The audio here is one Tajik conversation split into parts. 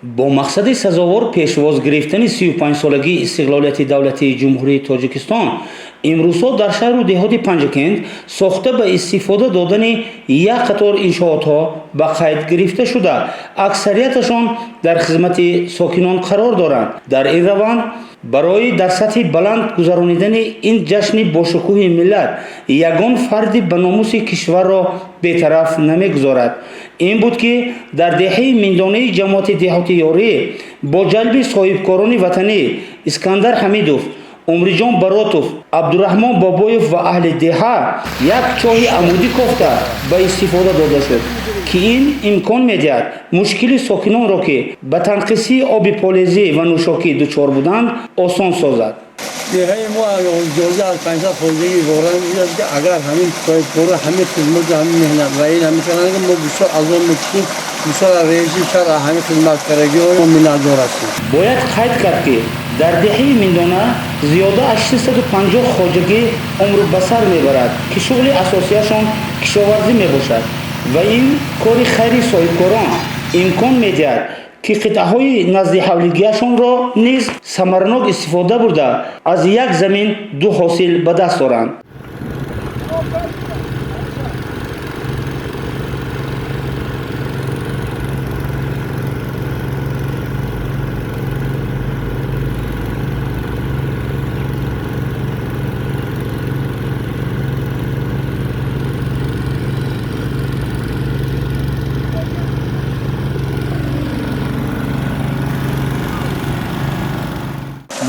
Бо мақсади сазовор пешвоз гирифтани 35-солагии истиқлолияти давлатии Ҷумҳурии Тоҷикистон имрӯзҳо дар шаҳру деҳоти Панҷакент сохта ба истифода додани як қатор иншоотҳо ба қайд гирифта шуда, аксарияташон дар хизмати сокинон қарор доранд. Дар ин раванд барои дар сатҳи баланд гузаронидани ин ҷашни бошукӯҳи миллат ягон фарди ба номуси кишварро бетараф намегузорад. Ин буд, ки дар деҳаи Миндонаи ҷамоати деҳоти Ёрӣ бо ҷалби соҳибкорони ватанӣ Искандар Ҳамидов, Умриҷон Баротов, Абдураҳмон Бобоев ва аҳли деҳа як чоҳи амудӣ кофта ба истифода дода шуд, ки ин имкон медиҳад мушкили сокинонро, ки ба танқисии оби полезӣ ва нӯшокӣ дучор буданд, осон созад. Деҳаи мо иҷоза аз 500 хоҷагӣ иборат мешавад, ки агар ҳамин соҳибкоро ҳамин хизмат, ҳамин меҳнат ва ин ҳамин карданд, мо бисёр азоб мекушем. Бисёр аз раиси шаҳр ҳамин хизматкардагиҳо мо миннатдор ҳастем. Бояд қайд кард, ки дар деҳаи Миндона зиёда аз 650 хоҷагӣ умр ба сар мебарад, ки шуғли асосияшон кишоварзӣ мебошад ва ин кори хайри соҳибкорон имкон медиҳад, ки қитъаҳои наздиҳавлигиашонро низ самаранок истифода бурда, аз як замин ду ҳосил ба даст оранд.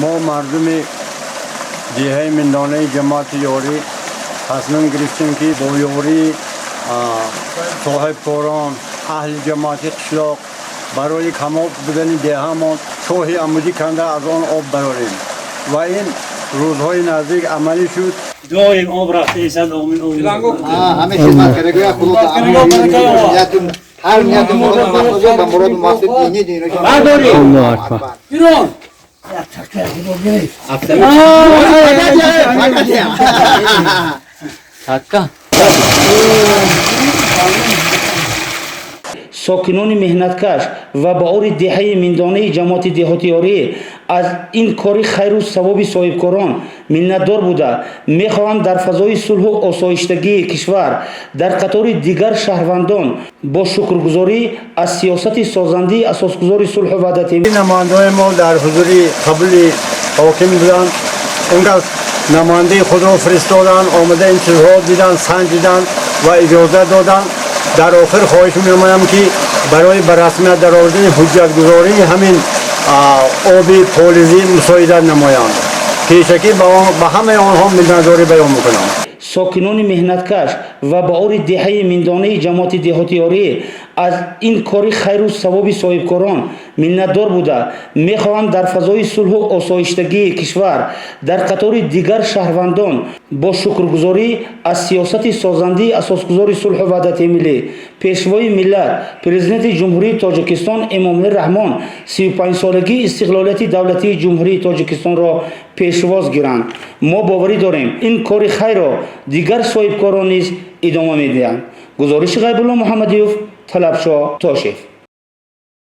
Мо мардуми деҳаи Миндонаи ҷамоати Ёрӣ тасмим гирифтем, ки бо ёрии соҳибкорон, аҳли ҷамоати қишлоқ барои камоб будани деҳаамон чоҳи амудӣ канда, аз он об барорем ва ин рӯзҳои наздик амалӣ шуд. Доим об рафта истад, омин. Ҳамин хизматкардагиҳо худо ҳар нияти муроду мақсуд ба муроду мақсуд дини дини. Аллоҳу акбар. Ирон. Така. Сокинони меҳнаткаш ва баъори деҳаи Миндонаи ҷамоати деҳоти Ёрӣ аз ин кори хайру савоби соҳибкорон миннатдор буда, мехоҳанд дар фазои сулҳу осоиштагии кишвар дар қатори дигар шаҳрвандон бо шукргузорӣ аз сиёсати созандии асосгузори сулҳу ваҳдати Намояндаҳои мо дар ҳузури қабули ҳоким буданд. Он кас намояндаи худро фиристоданд, омада ин чизҳо диданд, санҷиданд ва иҷозат доданд. Дар охир хоҳиш менамоям, ки барои ба расмият даровардани ҳуҷҷатгузории ҳамин оби полизӣ мусоидат намоянд. Пешакӣ ба ҳамаи онҳо миннатдорӣ баён мекунам. Сокинони меҳнаткаш ва баъори деҳаи Миндонаи ҷамоати деҳоти Ёрӣ аз ин кори хайру савоби соҳибкорон миннатдор буда, мехоҳанд дар фазои сулҳу осоиштагии кишвар дар қатори дигар шаҳрвандон бо шукргузорӣ аз сиёсати созандии асосгузори сулҳу ваҳдати миллӣ, пешвои миллат, Президенти Ҷумҳурии Тоҷикистон Эмомалӣ Раҳмон 35-солагии истиқлолияти давлатии Ҷумҳурии Тоҷикистонро пешвоз гиранд. Мо боварӣ дорем, ин кори хайрро дигар соҳибкорон низ идома медиҳанд. Гузориши Ғайбулло Муҳаммадиёв, Талабшо Тошев.